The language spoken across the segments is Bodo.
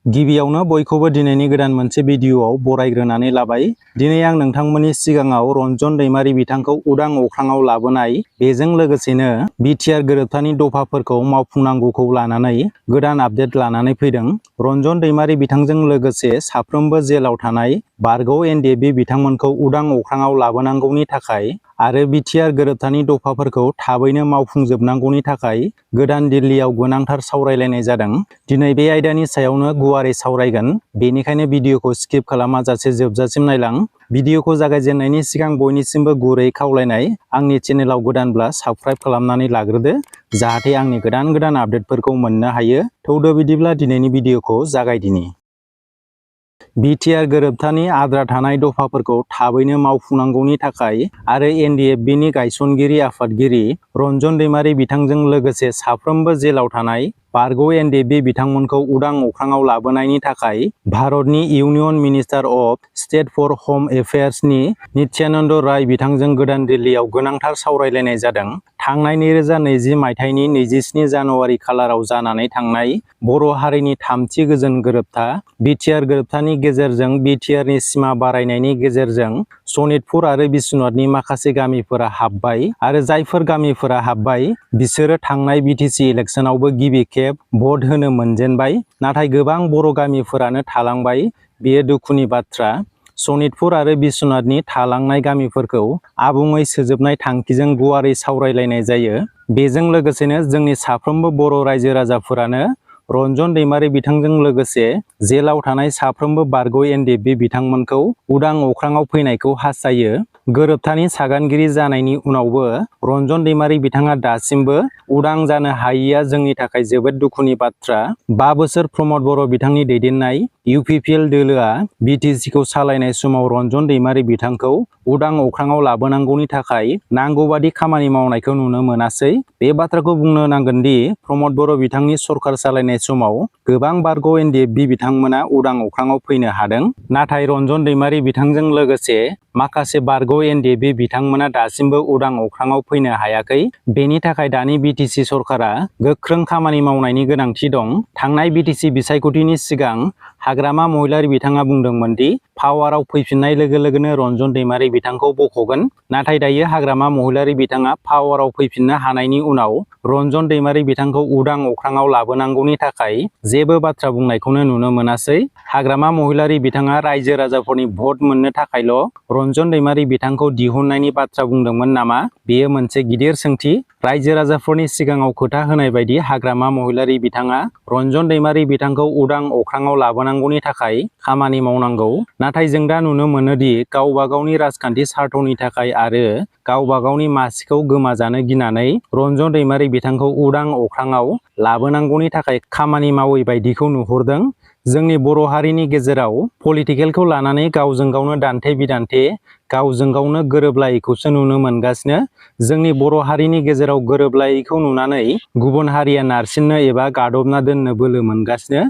गिबियावनो बयखौबो दिनैनि गोदान मोनसे भिडिअआव बरायग्रोनानै लाबाय। दिनै आं नोंथांमोननि सिगाङाव रन्जन दैमारि बिथांखौ उदां अख्राङाव लाबोनाय, बेजों लोगोसेनो बिटिआर गोरोबथानि दफाफोरखौ मावफुंनांगौखौ लानानै गोदान आपडेट लानानै फैदों। रन्जन दैमारि बिथांजों लोगोसे साफ्रोमबो जेलाव थानाय बारग' एनडिएफबि बिथांमोनखौ उदां अख्राङाव लाबोनांगौनि थाखाय आरो बिटिआर गोरोबथानि दफाफोरखौ थाबैनो मावफुंजोबनांगौनि थाखाय गोदान दिल्लीयाव गोनांथार सावरायलायनाय जादों। दिनै बे आयदानि सायावनो गुवारै सावरायगोन, बेनिखायनो भिडिअखौ स्किप खालामाजासे जोबजासिम नायलां। भिडिअखौ जागायजेननायनि सिगां बयनिसिमबो गुरै खावलायनाय, आंनि चेनेलाव गोदानब्ला साबस्क्राइब खालामनानै लाग्रोदो, जाहाथे आंनि गोदान आपडेटफोरखौ मोननो हायो। थौदो बिदिब्ला दिनैनि भिडिअखौ जागायदिनि। बिटिआर गोरोबथानि आद्रा थानाय दफाफोरखौ थाबैनो मावफुंनांगौनि थाखाय आरो एनडिएफबिनि गायसनगिरि आफादगिरि रन्जन दैमारि बिथांजों लोगोसे साफ्रोमबो जेलाव थानाय बारग' एनडिएफबि बिथांमोनखौ उदां अख्राङाव लाबोनायनि थाखाय भारतनि union minister of state for home एफेयार्सनि नित्यानन्द राय बिथांजों गोदान दिल्लीयाव गोनांथार सावरायलायनाय जादों। थांनाय 2020 मायथाइनि 27 जानुवारि खालाराव जानानै थांनाय बर' हारिनि थामथि गोजोन गोरोबथा बिटिआर गोरोबथानि गेजेरजों बिटिआरनि सिमा बारायनायनि गेजेरजों सनितपुर आरो बिश्वनाथनि माखासे गामिफोरा हाबबाय आरो जायफोर गामिफोरा हाबबाय बिसोरो थांनाय बिटिसि इलेक्सनावबो गिबि खेब भट होनो मोनजेनबाय, नाथाय गोबां बर' गामिफोरानो थालांबाय। बेयो दुखुनि बाथ्रा। सनितपुर आरो बिश्वनाथनि थालांनाय गामिफोरखौ आबुङै सोजोबनाय थांखिजों गुवारै सावरायलायनाय जायो। बेजों लोगोसेनो जोंनि साफ्रोमबो बर' रायजो राजाफोरानो रन्जन दैमारि बिथांजों लोगोसे जेलाव थानाय साफ्रोमबो बारग' एनडिएफबि बिथांमोनखौ उदां अख्राङाव फैनायखौ हास्थायो। गोरोबथानि सागानगिरि जानायनि उनावबो रन्जन दैमारि बिथाङा दासिमबो उदां जानो हायैया जोंनि थाखाय जोबोद दुखुनि बाथ्रा। 5 बोसोर प्रमद बर' बिथांनि दैदेननाय इउपिपिएल दोलोआ बिटिसिखौ सालायनाय समाव रन्जन दैमारि बिथांखौ उदां अख्राङाव लाबोनांगौनि थाखाय नांगौबादि खामानि मावनायखौ नुनो मोनासै। बे बाथ्राखौ बुंनो नांगोन दि प्रमद बर' बिथांनि सरखार सालायनाय समाव गोबां बारग' एनडिएफबि बिथांमोना उदां अख्राङाव फैनो हादों, नाथाय रन्जन दैमारि बिथांजों लोगोसे माखासे बारग' एनडिएफबि बिथांमोना दासिमबो उदां अख्राङाव फैनो हायाखै। बेनि थाखाय दानि बिटिसि सरकारा गोख्रों खामानि मावनायनि गोनांथि दं। थांनाय बिटिसि बिसायख'थिनि सिगां हाग्रामा महिलारि बिथाङा बुंदोंमोन दि पावाराव फैफिननाय लोगो लोगोनो रन्जन दैमारि बिथांखौ बख'गोन, नाथाय दायो हाग्रामा महिलारि बिथाङा पावाराव फैफिननो हानायनि उनाव रन्जन दैमारि बिथांखौ उदां अख्राङाव लाबोनांगौनि थाखाय जेबो बाथ्रा बुंनायखौनो नुनो मोनासै। हाग्रामा महिलारि बिथाङा रायजो राजाफोरनि भट मोननो थाखायल' रन्जन दैमारि बिथांखौ दिहुननायनि बाथ्रा बुंदोंमोन नामा? बेयो मोनसे गिदिर सोंथि। रायजो राजाफोरनि सिगाङाव खोथा होनाय बायदि हाग्रामा महिलारि बिथाङा रन्जन दैमारि बिथांखौ उदां अख्राङाव लाबोनांगौनि थाखाय खामानि मावनांगौ, नाथाय जों दा नुनो मोनोदि गावबा गावनि राजखान्थि स्वार्थनि थाखाय आरो गावबा गावनि मासिखौ गोमाजानो गिनानै रन्जन दैमारि बिथांखौ उदां अख्राङाव लाबोनांगौनि थाखाय खामानि मावै बायदिखौ नुहुरदों। जोंनि बर' हारिनि गेजेराव पलिटिकेलखौ लानानै गावजों गावनो दान्थे बिदान्थे, गावजों गावनो गोरोबलायैखौसो नुनो मोनगासिनो। जोंनि बर' हारिनि गेजेराव गोरोबलायैखौ नुनानै गुबुन हारिया नारसिननो एबा गादबना दोननो बोलो मोनगासिनो,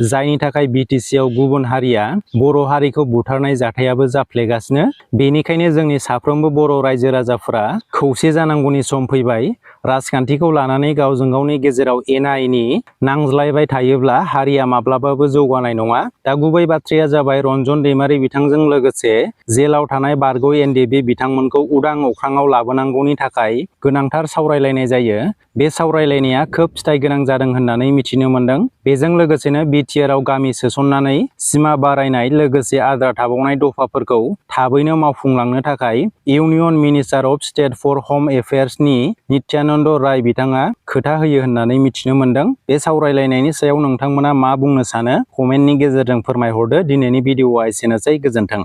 जायनि थाखाय बिटिसिआव गुबुन हारिया बर' हारिखौ बुथारनाय जाथायाबो जाफ्लेगासिनो। बेनिखायनो जोंनि साफ्रोमबो बर' रायजो राजाफोरा खौसे जानांगौनि सम फैबाय। राजखान्थिखौ लानानै गावजों गावनि गेजेराव एना एनि नांज्लायबाय थायोब्ला हारिया माब्लाबाबो जौगानाय नङा। दा गुबै बाथ्राया जाबाय रन्जन दैमारि बिथांजों लोगोसे जेलाव थानाय बारग' एनडिएफबि बिथांमोनखौ उदां अख्राङाव लाबोनांगौनि थाखाय गोनांथार सावरायलायनाय जायो। बे सावरायलायनाया खोब फिथाइ गोनां जादों होननानै मिथिनो मोनदों। बेजों लोगोसेनो बिटिआरआव गामि सोसननानै सिमा बारायनाय लोगोसे आद्रा थाबावनाय दफाफोरखौ थाबैनो मावफुंलांनो थाखाय union minister of state for home एफेयार्सनि नित्यानन्द राय बिथाङा खोथा होयो होननानै मिथिनो मोनदों। बे सावरायलायनायनि सायाव नोंथांमोना मा बुंनो सानो? कमेन्टनि गेजेरजों फोरमायहरदो। दिनैनि भिडिअआ एसेनोसै। गोजोन्थों।